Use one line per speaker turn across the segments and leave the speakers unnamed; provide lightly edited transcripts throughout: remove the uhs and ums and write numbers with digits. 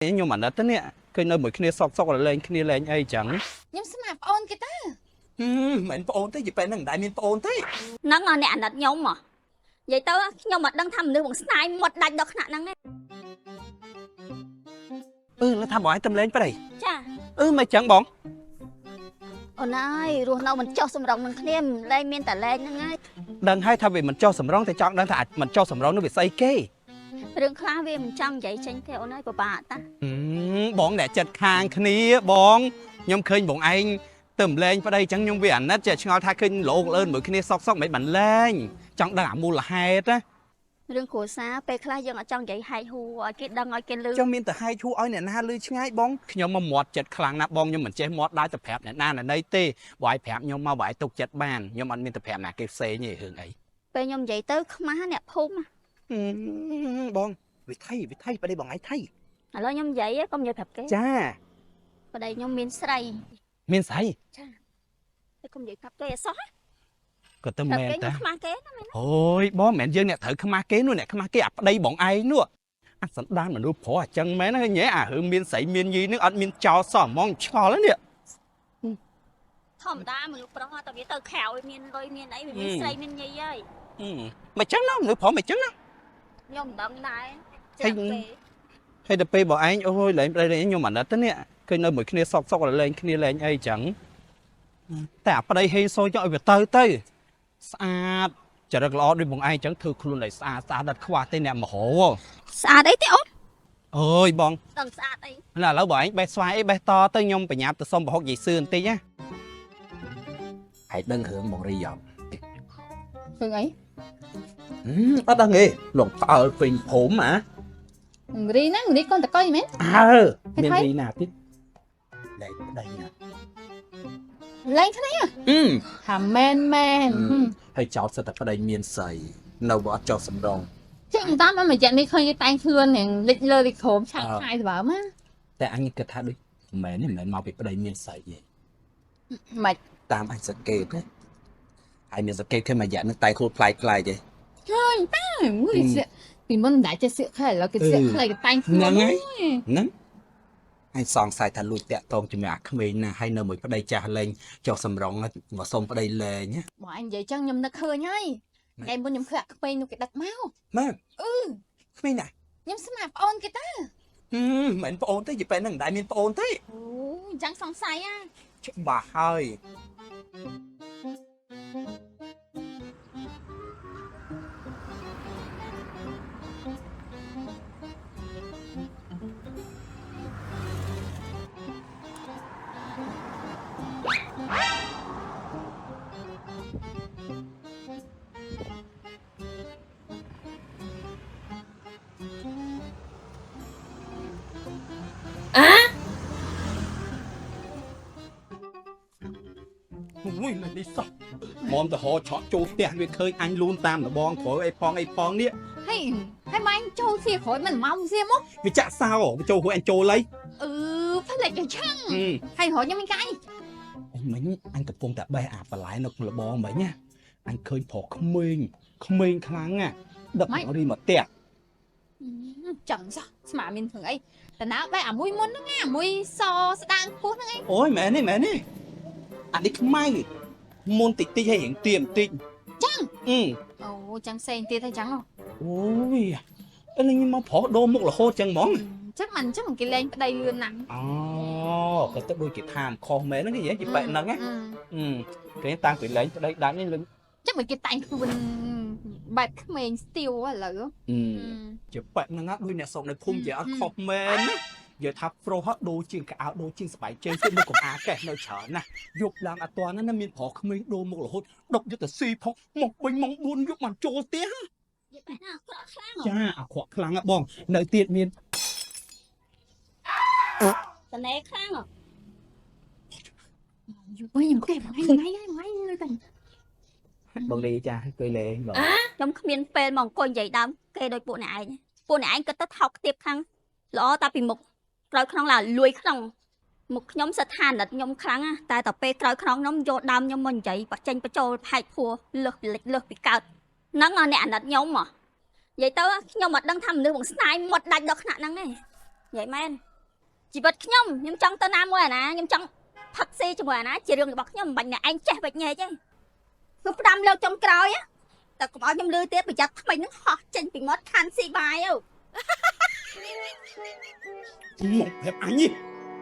ខ្ញុំអាណិតទៅនេះឃើញនៅមួយគ្នាសកសករលែងគ្នាលែងអីចឹង
ខ្ញុំស្មានប្អូនគេតា
មិនមែនប្អូនទេយីពេលហ្នឹងមិនដែលមានប្អូនទេ
ហ្នឹងអ្នកអាណិតខ្ញុំហ៎និយាយទៅខ្ញុំអត់ដឹងថាមនុស្សបងស្នាយមាត់ដាច់ដល់ថ្នាក់ហ្នឹងទេ
អឺលើថាបងឯងទំលែងប្តី
ចា
អឺមិនចឹងបង
អូនអើយរស់នៅមិនចោះសម្រងនឹងគ្នាមិនលែងមានតែលែងហ្នឹងហើយ
ដឹងហើយថាវាមិនចោះសម្រងតែចង់ដឹងថាអាចមិនចោះសម្រងនោះវាស្អីគេ
រឿងខ្លះវាមិនចង់និយាយចេញទេអូនអើយពិបាកតា
បងអ្នកចិត្តខាងគ្នាបងខ្ញុំឃើញបងឯងទៅម្លែងប្តីចឹងខ្ញុំវាអាណិតចេះឆ្ងល់ថាឃើញលោកលឿនមួយគ្នាសកសកមិនបានលែងចង់ដឹងអាមូលហេតុណា
រឿងគ្រួសារពេលខ្លះយើងអត់ចង់និយាយហែកហួរឲ្យគេដឹងឲ្យគេឮ
ចង់មានតែហែកឈូឲ្យអ្នកណាលឺឆ្ងាយបងខ្ញុំមកមាត់ចិត្តខ្លាំងណាស់បងខ្ញុំមិនចេះមាត់ដែរទៅប្រាប់អ្នកណាអ្នកណីទេបើឲ្យប្រាប់ខ្ញុំមកបើឲ្យទុកចិត្តបានខ្ញុំអត់មានទៅប្រាប់ណាគេផ្សេងទេរឿងអី
ពេលខ្ញុំនិយាយទៅខ្មាស់អ្នកភូមិ
បងវិថីវិថីប្តីបងឯងថៃ
ឥឡូវខ្ញុំនិយាយកុំនិយាយប្រាប់គេ
ចា
ប្តីខ្ញុំមានស្រី
មានស្អី
តែកុំនិយាយប្រាប់គេអសោះ
ក៏ទៅ
ប្រាប់
មែនតា
គេខ្ញុំខ្មាស់គេណា
អូយបងមិនមែនយើងអ្នកត្រូវខ្មាស់គេនោះអ្នកខ្មាស់គេអាប្តីបងឯងនោះអាសន្តានមនុស្សប្រុសអញ្ចឹងមែនហ្នឹងញ៉ែអារឿងមានស្រីមានយីនឹងអត់មានចោលសោះហ្មងឆ្ងល់ហ្នឹងនេះ
ធម្មតាមនុស្សប្រុសតែវាទៅក្រៅមានលុយមានអីវាមានស្រីមានញីហើយ
មិនចឹងណាមនុស្សប្រុសមិនចឹងណា
ខ្ញុំមិនដឹងដែរ
ហើយហើយដល់ពេលបងឯងអូយលែងប្តីលែងខ្ញុំអាណិតទៅនេះឃើញនៅមួយគ្នាសកសករលែងគ្នាលែងអីចឹងតែអាប្តីហេសូចង់ឲ្យវាទៅទៅស្អាតចរិតល្អដូចបងឯងចឹងធ្វើខ្លួនឲ្យស្អាតស្អាតដល់ខ្វះទេអ្នកមហោ
ស្អាតអីទេអូន
អើយបង
ដឹងស្អាតអី
ឥឡូវបងឯងបេះស្វាយអីបេះតទៅខ្ញុំបញ្ញាប់ទៅសុំប្រហុកយាយសឿបន្តិចណាហើយដឹងរឿងបងរីអត់
ឃើញអី
អត់ដឹងទេលងផ្អើលពេញភូមិអា
រីហ្នឹងរីកូនតកុយមែន
អើមានរីណាទៀតលែងប្តីណា
លែងគ្នា
អឺ
ថាមែនមែន
ហើយចោតសិតតែប្តីមានស្រីនៅបើអត់ចោះសម្រង
ចឹងតាមមករយៈនេះឃើញគេតែងខ្លួននឹងលិចលើលិចក្រោមឆាក់ឆាយស្បើមណា
តែអញគិតថាដូចមិនមែនទេមិនមែនមកពីប្តីមានស្រីទេ
មិន
តាមអញសង្កេតណាហើយមានសង្កេតឃើញមួយរយៈនឹងតែខ្លួនប្លែកប្លែកទេ
ឃើញតាមួយសៀកពីមុនមិនដែលចេះសៀកខែឥឡូវគេសៀកខ្លីគេតែងខ្លួន
ហ្នឹងហើយហ្នឹងអញសង្ស័យថាលួចតាក់តងជាមួយអាក្មេងណាហើយនៅមួយប្តីចាស់លែងចុះសម្រងមកសុំប្តីលែងណា
បងអញនិយាយចឹងខ្ញុំនឹកឃើញហើយថ្ងៃមុនខ្ញុំឃើញអាក្មេងនោះគេដឹកមក
ម៉ែអឺក្មេងណា
ខ្ញុំស្មានប្អូនគេតា
មិនមែនប្អូនទេយីពេលហ្នឹងមិនដែលមានប្អូនទេ
អូអញ្ចឹងសង្ស័យអា
ច្បាស់ហើយអូយមិននេះសោះមុំទៅហោឆក់ចូលផ្ទះវាឃើញអញលូនតាមដបងក្រោយអីផងអីផងនេះ
ហើយហើយម៉ែចូលសៀក្រោយមិនមកសៀមក
វាចាក់សោវាចូលហួយអញចូលលៃ
អឺផ្លេចឲ្យឆឹងហើយរហខ្ញុំមានកៃ
អញមិញអញកំពុងតែបេះអាបន្លែនៅក្នុងលបងមិញណាអញឃើញប្រុសក្មេងក្មេងខ្លាំងណាដឹកមករីមកផ្ទះ
ចឹងសោះស្មាមានធ្វើអីតើណាបែអាមួយមុនហ្នឹងណាអាមួយសស្ដាងពោះហ្នឹងឯង
អូយមែនទេមែនទេអានេះខ្មៅមុនតិចតិចហើយរៀងទៀមតិច
ចឹង
អឺ
អូចឹងផ្សេងទៀតហើយចឹង
អូយអីនេះមកប្រុសដូរមុខរហូតចឹងហ្មង
ចឹងមិនចឹងគេលែងប្តីលឿនណាស់
អូក៏ទៅដូចគេថាមខុសមែនហ្នឹងគេនិយាយបែបហ្នឹងណាអឺគេតាំងពីលែងប្តីដាច់នេះលឹង
ចឹងមិនគេតែងខ្លួនបែបក្មេងស្ទៀវឥឡូវ
ជាបែបហ្នឹងណាដូចអ្នកស្រុកនៅភូមិជាអត់ខុសមែនណានិយាយថាប្រុសហត់ដូរជាងកៅអៅដូរជាងស្បែកជើងទៀតនៅកំអាកេះនៅច្រើនណាស់យប់ឡើងអត់ទាន់ណាមានប្រុសក្មេងដូរមុខរហូតដុកយកទៅស៊ីផងមកវិញម៉ោង4យប់បានចូលផ្ទះ
និយាយបែបណាអាក្រក់ខ្លាំង
ចាអាក្រក់ខ្លាំងណាស់បងនៅទៀតមាន
តណេខ្លាំង
យូរខ្ញុំគេមួយថ្ងៃថ្ងៃលើតែ
បងលីចាអង្គុយលេងបង
ខ្ញុំគ្មានពេលមកអង្គុយនិយាយដើមគេដោយពួកអ្នកឯងពួកអ្នកឯងគិតទៅថោកទាបខ្លាំងល្អតែពីមុខក្រោយខ្នងឡាលួយក្នុងមុខខ្ញុំស្ថានណិតខ្ញុំខ្លាំងណាតែតែពេលក្រោយខ្នងខ្ញុំយកដើមខ្ញុំមកនិយាយបញ្ចេញបញ្ចូលហែកភួរលើសពីលិចលើសពីកើតហ្នឹងអ្នកអាណិតខ្ញុំហ៎និយាយទៅខ្ញុំអត់ដឹងថាមនុស្សបងស្នាយមាត់ដាច់ដល់ថ្នាក់ហ្នឹងទេនិយាយមែន ជីវិតខ្ញុំខ្ញុំចង់ទៅណាមួយអាណាខ្ញុំចង់ផឹកស៊ីជាមួយអាណាជារឿងរបស់ខ្ញុំមិនបាច់អ្នកឯងចេះវិចញែកទេខ្ញុំផ្ដាំលើកចុងក្រោយណាតែកុំឲ្យខ្ញុំលឺទៀតប្រយ័ត្នថ្មិញហ្នឹងហោះចេញពីមាត់ខានស៊ីបាយទៅ
មកប្រាប់អញនេះ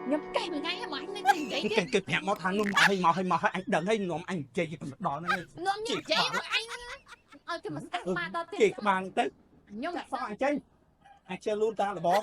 ខ្ញុំកេះមួយថ្ងៃហ្នឹងមកអញនៅតែនិយាយទៀត
គេគេប្រាប់មកថានោះមកឲ្យមកឲ្យមកឲ្យអញដឹងហើយនាំអញនិយាយទៅដល់ហ្នឹង
នាំខ្ញុំនិយាយមកអញឲ្យគេមកស្ដាប់មកដល់ទៀត
គេក្បាលទៅ
ខ្ញុំ
ចាក់សោះអញចេញអញចេះលូនតាមលបង